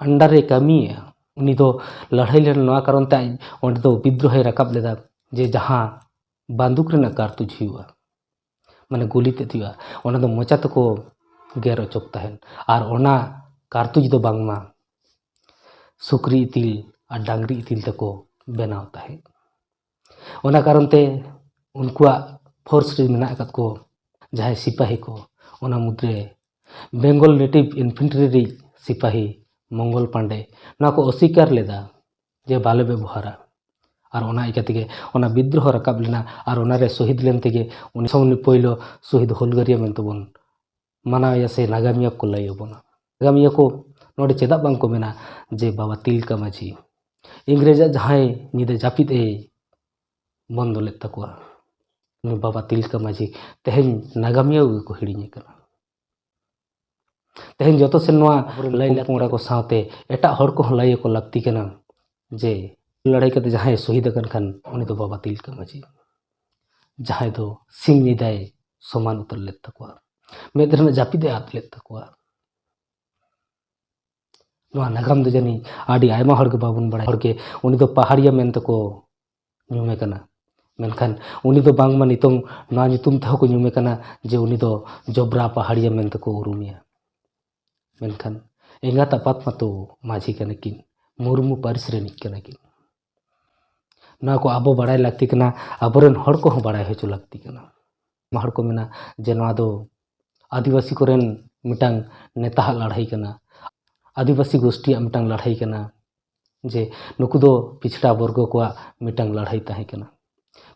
under ᱨᱮ ᱠᱟᱹᱢᱤᱭᱮᱫᱼᱟ᱾ ᱩᱱᱤ ᱫᱚ ᱞᱟᱹᱲᱦᱟᱹᱭ ᱞᱮᱱᱟ, ᱱᱚᱣᱟ ᱠᱟᱨᱚᱱ ᱛᱮ ᱟᱡ ᱚᱸᱰᱮ ᱫᱚ ᱵᱤᱫᱽᱨᱳᱦᱚᱭ ᱨᱟᱠᱟᱵ ᱞᱮᱫᱟ ᱡᱮ ᱡᱟᱦᱟᱸ ᱵᱟᱱᱫᱩᱠ ᱨᱮᱱᱟᱜ ᱠᱟᱨᱛᱩᱡᱽ ᱦᱩᱭᱩᱜᱼᱟ, ᱢᱟᱱᱮ ᱜᱩᱞᱤ ᱛᱮᱫ ᱦᱩᱭᱩᱜᱼᱟ, ᱚᱱᱟ ᱫᱚ ᱢᱚᱪᱟ ᱛᱮᱠᱚ ᱜᱮᱨ ᱚᱪᱚᱜ ᱛᱟᱦᱮᱸᱫ᱾ ᱟᱨ ᱚᱱᱟ ᱠᱟᱨᱛᱩᱡᱽ ᱫᱚ ᱵᱟᱝᱢᱟ ᱥᱩᱠᱨᱤ ᱤᱛᱤᱞ ᱟᱨ ᱰᱟᱝᱨᱤ ᱤᱛᱤᱞ ᱛᱮᱠᱚ ᱵᱮᱱᱟᱣ ᱛᱟᱦᱮᱸᱫ᱾ ᱚᱱᱟ ᱠᱟᱨᱚᱱ ᱛᱮ ᱩᱱᱠᱩᱣᱟᱜ force ᱨᱮ ᱢᱮᱱᱟᱜ ᱟᱠᱟᱫ ᱠᱚ ᱡᱟᱦᱟᱸᱭ ᱥᱤᱯᱟᱹᱦᱤ ᱠᱚ, ᱚᱱᱟ ᱢᱩᱫᱽᱨᱮ ᱵᱮᱝᱜᱚᱞ ᱱᱮᱴᱤᱵᱷ ᱤᱱᱯᱷᱮᱱᱴᱨᱤ ᱨᱤᱡ ᱥᱤᱯᱟᱦᱤ ᱢᱚᱝᱜᱚᱞ ᱯᱟᱱᱰᱮ ᱱᱚᱣᱟ ᱠᱚ ᱚᱥᱤᱠᱟᱨ ᱞᱮᱫᱟ ᱡᱮ ᱵᱟᱞᱮ ᱵᱮᱵᱚᱦᱟᱨᱟ᱾ ᱟᱨ ᱚᱱᱟ ᱤᱭᱠᱟᱹ ᱛᱮᱜᱮ ᱚᱱᱟ ᱵᱤᱫᱽᱨᱳᱦᱚ ᱨᱟᱠᱟᱵ ᱞᱮᱱᱟ ᱟᱨ ᱚᱱᱟᱨᱮ ᱥᱚᱦᱤᱫ ᱞᱮᱱ ᱛᱮᱜᱮ ᱩᱱᱤ ᱥᱚᱢᱚᱭ ᱯᱳᱭᱞᱳ ᱥᱚᱦᱤᱫ ᱦᱩᱞᱜᱟᱹᱨᱤᱭᱟᱹ ᱢᱮᱱᱛᱮᱵᱚᱱ ᱢᱟᱱᱟᱣᱮᱭᱟ ᱥᱮ ᱱᱟᱜᱟᱢᱤᱭᱟᱹ ᱠᱚ ᱞᱟᱹᱭ ᱟᱵᱚᱱᱟ᱾ ᱱᱟᱜᱟᱢᱤᱭᱟᱹ ᱠᱚ ᱱᱚᱰᱮ ᱪᱮᱫᱟᱜ ᱵᱟᱝ ᱠᱚ ᱢᱮᱱᱟ ᱡᱮ ᱵᱟᱵᱟ ᱛᱤᱞᱠᱟᱹ ᱢᱟᱹᱡᱷᱤ ᱤᱝᱨᱮᱡᱟᱜ ᱡᱟᱦᱟᱸᱭ ᱧᱤᱫᱟᱹ ᱡᱟᱹᱯᱤᱫ ᱮ ᱵᱚᱱᱫᱚ ᱞᱮᱫ ᱛᱟᱠᱚᱣᱟ, ᱩᱱᱤ ᱵᱟᱵᱟ ᱛᱤᱞᱠᱟᱹ ᱢᱟᱹᱡᱷᱤ ᱛᱮᱦᱮᱧ ᱱᱟᱜᱟᱢᱤᱭᱟᱹ ᱜᱮᱠᱚ ᱦᱤᱲᱤᱧᱮ ᱠᱟᱱᱟ᱾ ᱛᱮᱦᱮᱧ ᱡᱚᱛᱚ ᱥᱮᱱ ᱱᱚᱣᱟ ᱟᱵᱚᱨᱮᱱ ᱞᱟᱹᱭ ᱯᱚᱝ ᱯᱚᱝᱲᱟ ᱠᱚ ᱥᱟᱶᱛᱮ ᱮᱴᱟᱜ ᱦᱚᱲ ᱠᱚᱦᱚᱸ ᱞᱟᱹᱭ ᱟᱠᱚ ᱞᱟᱹᱠᱛᱤ ᱠᱟᱱᱟ ᱡᱮ ᱞᱟᱹᱲᱦᱟᱹᱭ ᱠᱟᱛᱮ ᱡᱟᱦᱟᱸᱭ ᱥᱚᱦᱤᱫ ᱟᱠᱟᱱ ᱠᱷᱟᱱ ᱩᱱᱤ ᱫᱚ ᱵᱟᱵᱟ ᱛᱤᱞᱠᱟᱹ ᱢᱟᱹᱡᱷᱤ, ᱡᱟᱦᱟᱸᱭ ᱫᱚ ᱥᱤᱧ ᱧᱤᱫᱟᱹᱭ ᱥᱚᱢᱟᱱ ᱩᱛᱟᱹᱨ ᱞᱮᱫ ᱛᱟᱠᱚᱣᱟ, ᱢᱮᱫ ᱨᱮᱱᱟᱜ ᱡᱟᱹᱯᱤᱫ ᱮ ᱟᱫ ᱞᱮᱫ ᱛᱟᱠᱚᱣᱟ᱾ ᱱᱚᱣᱟ ᱱᱟᱜᱟᱢ ᱫᱚ ᱡᱟᱹᱱᱤᱡ ᱟᱹᱰᱤ ᱟᱭᱢᱟ ᱦᱚᱲ ᱜᱮ ᱵᱟᱵᱚᱱ ᱵᱟᱲᱟᱭᱟ᱾ ᱦᱚᱲ ᱜᱮ ᱩᱱᱤ ᱫᱚ ᱯᱟᱦᱟᱲᱤᱭᱟᱹ ᱢᱮᱱᱛᱮ ᱠᱚ ᱧᱩᱢᱮ ᱠᱟᱱᱟ, ᱢᱮᱱᱠᱷᱟᱱ ᱩᱱᱤ ᱫᱚ ᱵᱟᱝᱢᱟ ᱱᱤᱛᱚᱝ ᱱᱚᱣᱟ ᱧᱩᱛᱩᱢ ᱛᱮᱦᱚᱸ ᱠᱚ ᱧᱩᱢᱮ ᱠᱟᱱᱟ ᱡᱮ ᱩᱱᱤ ᱫᱚ ᱡᱚᱵᱽᱨᱟ ᱯᱟᱦᱟᱲᱤᱭᱟᱹ ᱢᱮᱱᱛᱮ ᱠᱚ ᱩᱨᱩᱢᱮᱭᱟ᱾ ᱢᱮᱱᱠᱷᱟᱱ ᱮᱸᱜᱟᱛ ᱟᱯᱟᱛ ᱢᱟᱛᱚ ᱢᱟᱹᱡᱷᱤ ᱠᱟᱱᱟ ᱠᱤᱱ, ᱢᱩᱨᱢᱩ ᱯᱟᱹᱨᱤᱥ ᱨᱤᱱᱤᱡ ᱠᱟᱱᱟ ᱠᱤᱱ᱾ ᱱᱚᱣᱟ ᱠᱚ ᱟᱵᱚ ᱵᱟᱲᱟᱭ ᱞᱟᱹᱠᱛᱤ ᱠᱟᱱᱟ, ᱟᱵᱚᱨᱮᱱ ᱦᱚᱲ ᱠᱚᱦᱚᱸ ᱵᱟᱲᱟᱭ ᱦᱚᱪᱚ ᱞᱟᱹᱠᱛᱤ ᱠᱟᱱᱟ᱾ ᱟᱭᱢᱟ ᱦᱚᱲ ᱠᱚ ᱢᱮᱱᱟ ᱡᱮ ᱱᱚᱣᱟ ᱫᱚ ᱟᱹᱫᱤᱵᱟᱹᱥᱤ ᱠᱚᱨᱮᱱ ᱢᱤᱫᱴᱟᱝ ᱱᱮᱛᱟᱣᱟᱜ ᱞᱟᱹᱲᱦᱟᱹᱭ ᱠᱟᱱᱟ, ᱟᱹᱫᱤᱵᱟᱹᱥᱤ ᱜᱳᱥᱴᱤᱭᱟᱜ ᱢᱤᱫᱴᱟᱝ ᱞᱟᱹᱲᱦᱟᱹᱭ ᱠᱟᱱᱟ, ᱡᱮ ᱱᱩᱠᱩ ᱫᱚ ᱯᱤᱪᱷᱲᱟ ᱵᱚᱨᱜᱚ ᱠᱚᱣᱟᱜ ᱢᱤᱫᱴᱟᱝ ᱞᱟᱹᱲᱦᱟᱹᱭ ᱛᱟᱦᱮᱸ ᱠᱟᱱᱟ᱾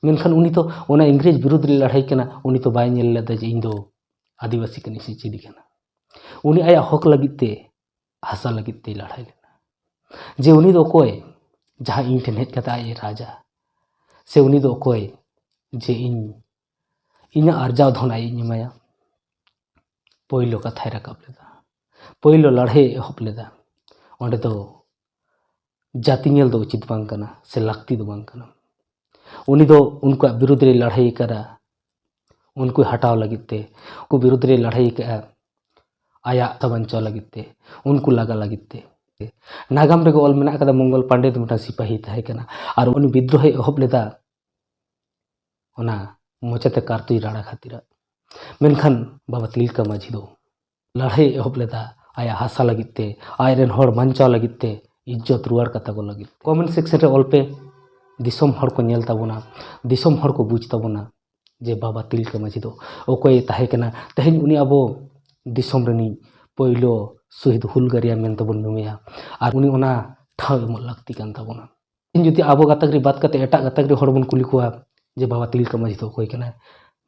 ᱢᱮᱱᱠᱷᱟᱱ ᱩᱱᱤ ᱫᱚ ᱚᱱᱟ ᱤᱝᱨᱮᱡᱽ ᱵᱤᱨᱩᱫᱽ ᱨᱮ ᱞᱟᱹᱲᱦᱟᱹᱭ ᱠᱟᱱᱟ, ᱩᱱᱤ ᱫᱚ ᱵᱟᱭ ᱧᱮᱞ ᱞᱮᱫᱟ ᱡᱮ ᱤᱧ ᱫᱚ ᱟᱹᱫᱤᱵᱟᱹᱥᱤ ᱠᱟᱹᱱᱟᱹᱧ ᱥᱮ ᱪᱤᱞᱤ ᱠᱟᱱᱟ᱾ ᱩᱱᱤ ᱟᱭᱟᱜ ᱦᱚᱠ ᱞᱟᱹᱜᱤᱫ ᱛᱮ, ᱦᱟᱥᱟ ᱞᱟᱹᱜᱤᱫ ᱛᱮᱭ ᱞᱟᱹᱲᱦᱟᱹᱭ ᱞᱮᱱᱟ᱾ ᱡᱮ ᱩᱱᱤ ᱫᱚ ᱚᱠᱚᱭ, ᱡᱟᱦᱟᱸ ᱤᱧ ᱴᱷᱮᱱ ᱦᱮᱡ ᱠᱟᱛᱮ ᱟᱡ ᱮ ᱨᱟᱡᱟ? ᱥᱮ ᱩᱱᱤ ᱫᱚ ᱚᱠᱚᱭ, ᱡᱮ ᱤᱧ, ᱤᱧᱟᱹᱜ ᱟᱨᱡᱟᱣ ᱫᱷᱚᱱ ᱟᱡ ᱤᱧ ᱮᱢᱟᱭᱟ? ᱯᱳᱭᱞᱳ ᱠᱟᱛᱷᱟᱭ ᱨᱟᱠᱟᱵ ᱞᱮᱫᱟ, ᱯᱳᱭᱞᱳ ᱞᱟᱹᱲᱦᱟᱹᱭ ᱮᱦᱚᱵ ᱞᱮᱫᱟ᱾ ᱚᱸᱰᱮ ᱫᱚ ᱡᱟᱹᱛᱤ ᱧᱮᱞ ᱫᱚ ᱩᱪᱤᱛ ᱵᱟᱝ ᱠᱟᱱᱟ ᱥᱮ ᱞᱟᱹᱠᱛᱤ ᱫᱚ ᱵᱟᱝ ᱠᱟᱱᱟ᱾ ᱩᱱᱤ ᱫᱚ ᱩᱱᱠᱩᱣᱟᱜ ᱵᱤᱨᱩᱫᱽ ᱨᱮᱭ ᱞᱟᱹᱲᱦᱟᱹᱭ ᱟᱠᱟᱫᱟ, ᱩᱱᱠᱩ ᱦᱟᱴᱟᱣ ᱞᱟᱹᱜᱤᱫ ᱛᱮ, ᱩᱱᱠᱩ ᱵᱤᱨᱩᱫᱽ ᱨᱮᱭ ᱞᱟᱹᱲᱦᱟᱹᱭ ᱟᱠᱟᱫᱼᱟ ᱟᱭᱟᱜ ᱦᱟᱥᱟ ᱵᱟᱧᱪᱟᱣ ᱞᱟᱹᱜᱤᱫ ᱛᱮ, ᱩᱱᱠᱩ ᱞᱟᱜᱟ ᱞᱟᱹᱜᱤᱫ ᱛᱮ᱾ ᱱᱟᱜᱟᱢ ᱨᱮᱜᱮ ᱚᱞ ᱢᱮᱱᱟᱜ ᱟᱠᱟᱫᱟ, ᱢᱚᱝᱜᱚᱞ ᱯᱟᱱᱰᱮ ᱫᱚ ᱢᱤᱫᱴᱟᱝ ᱥᱤᱯᱟᱹᱦᱤ ᱛᱟᱦᱮᱸ ᱠᱟᱱᱟ ᱟᱨ ᱩᱱᱤ ᱵᱤᱫᱽᱨᱳᱦᱚᱭ ᱮᱦᱚᱵ ᱞᱮᱫᱟ ᱚᱱᱟ ᱢᱚᱪᱟᱛᱮ ᱠᱟᱨᱛᱩᱡ ᱨᱟᱲᱟ ᱠᱷᱟᱹᱛᱤᱨᱟᱜ᱾ ᱢᱮᱱᱠᱷᱟᱱ ᱵᱟᱵᱟ ᱛᱤᱞᱠᱟᱹ ᱢᱟᱹᱡᱷᱤ ᱫᱚ ᱞᱟᱹᱲᱦᱟᱹᱭ ᱮᱦᱚᱵ ᱞᱮᱫᱟ ᱟᱭᱟᱜ ᱦᱟᱥᱟ ᱞᱟᱹᱜᱤᱫ ᱛᱮ, ᱟᱡᱨᱮᱱ ᱦᱚᱲ ᱵᱟᱧᱪᱟᱣ ᱞᱟᱹᱜᱤᱫ ᱛᱮ, ᱤᱡᱽᱡᱚᱛ ᱨᱩᱣᱟᱹᱲ ᱠᱟᱛᱟ ᱠᱚ ᱞᱟᱹᱜᱤᱫ᱾ ᱠᱚᱢᱮᱱᱴ ᱥᱮᱠᱥᱚᱱ ᱨᱮ ᱚᱞ ᱯᱮ, ᱫᱤᱥᱚᱢ ᱦᱚᱲ ᱠᱚ ᱧᱮᱞ ᱛᱟᱵᱚᱱᱟ, ᱫᱤᱥᱚᱢ ᱦᱚᱲ ᱠᱚ ᱵᱩᱡᱽ ᱛᱟᱵᱚᱱᱟ ᱡᱮ ᱵᱟᱵᱟ ᱛᱤᱞᱠᱟᱹ ᱢᱟᱹᱡᱷᱤ ᱫᱚ ᱚᱠᱚᱭᱮ ᱛᱟᱦᱮᱸ ᱠᱟᱱᱟ, ᱛᱮᱦᱮᱧ ᱩᱱᱤ ᱟᱵᱚ ᱫᱤᱥᱚᱢ ᱨᱤᱱᱤᱡ ᱯᱳᱭᱞᱳ ᱥᱚᱦᱤᱫ ᱦᱩᱞᱜᱟᱹᱨᱤᱭᱟ ᱢᱮᱱᱛᱮ ᱵᱚᱱ ᱧᱩᱢᱮᱭᱟ᱾ ᱟᱨ ᱩᱱᱤ ᱚᱱᱟ ᱴᱷᱟᱶ ᱮᱢᱚᱜ ᱞᱟᱹᱠᱛᱤ ᱠᱟᱱ ᱛᱟᱵᱚᱱᱟ᱾ ᱛᱮᱦᱮᱧ ᱡᱩᱫᱤ ᱟᱵᱚ ᱜᱟᱛᱟᱠ ᱨᱮ ᱵᱟᱫ ᱠᱟᱛᱮ ᱮᱴᱟᱜ ᱜᱟᱛᱟᱠ ᱨᱮ ᱦᱚᱲ ᱵᱚᱱ ᱠᱩᱞᱤ ᱠᱚᱣᱟ ᱡᱮ ᱵᱟᱵᱟ ᱛᱤᱞᱠᱟᱹ ᱢᱟᱹᱡᱷᱤ ᱫᱚ ᱚᱠᱚᱭ ᱠᱟᱱᱟᱭ,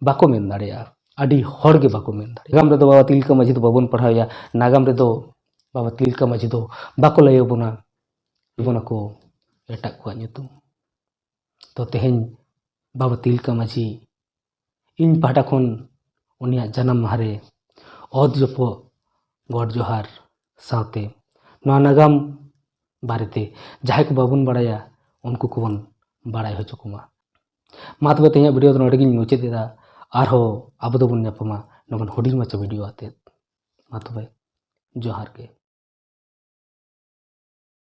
ᱵᱟᱠᱚ ᱢᱮᱱ ᱫᱟᱲᱮᱭᱟᱜᱼᱟ᱾ ᱟᱹᱰᱤ ᱦᱚᱲ ᱜᱮ ᱵᱟᱠᱚ ᱢᱮᱱ ᱫᱟᱲᱮᱭᱟᱜᱼᱟ᱾ ᱱᱟᱜᱟᱢ ᱨᱮᱫᱚ ᱵᱟᱵᱟ ᱛᱤᱞᱠᱟᱹ ᱢᱟᱹᱡᱷᱤ ᱫᱚ ᱵᱟᱵᱚᱱ ᱯᱟᱲᱦᱟᱣᱮᱭᱟ, ᱱᱟᱜᱟᱢ ᱨᱮᱫᱚ ᱵᱟᱵᱟ ᱛᱤᱞᱠᱟᱹ ᱢᱟᱹᱡᱷᱤ ᱫᱚ ᱵᱟᱠᱚ ᱞᱟᱹᱭ ᱟᱵᱚᱱᱟ, ᱞᱟᱹᱭ ᱟᱵᱚᱱᱟ ᱠᱚ ᱮᱴᱟᱜ ᱠᱚᱣᱟᱜ ᱧᱩᱛᱩᱢ᱾ ᱛᱚ ᱛᱮᱦᱮᱧ ᱵᱟᱵᱟ ᱛᱤᱞᱠᱟᱹ ᱢᱟᱹᱡᱷᱤ ᱤᱧ ᱯᱟᱦᱴᱟ ᱠᱷᱚᱱ ᱩᱱᱤᱭᱟᱜ ᱡᱟᱱᱟᱢ ᱢᱟᱦᱟ ᱨᱮ ᱚᱛ ᱡᱚᱯᱚᱜ ᱜᱚᱰ ᱡᱚᱦᱟᱨ ᱥᱟᱶᱛᱮ ᱱᱚᱣᱟ ᱱᱟᱜᱟᱢ ᱵᱟᱨᱮᱛᱮ ᱡᱟᱦᱟᱸᱭ ᱠᱚ ᱵᱟᱵᱚᱱ ᱵᱟᱲᱟᱭᱟ ᱩᱱᱠᱩ ᱠᱚᱵᱚᱱ ᱵᱟᱲᱟᱭ ᱦᱚᱪᱚ ᱠᱚᱢᱟ᱾ ᱢᱟ ᱛᱚᱵᱮ ᱛᱮᱦᱮᱧᱟᱜ ᱵᱷᱤᱰᱤᱭᱳ ᱫᱚ ᱱᱚᱰᱮ ᱜᱤᱧ ᱢᱩᱪᱟᱹᱫ ᱮᱫᱟ᱾ ᱟᱨᱦᱚᱸ ᱟᱵᱚ ᱫᱚᱵᱚᱱ ᱧᱟᱯᱟᱢᱟ ᱱᱚᱝᱠᱟᱱ ᱦᱩᱰᱤᱧ ᱢᱟᱪᱷᱟ ᱵᱷᱤᱰᱤᱭᱳ ᱟᱛᱮᱫ᱾ ᱢᱟ ᱛᱚᱵᱮ ᱡᱚᱦᱟᱨ ᱜᱮ᱾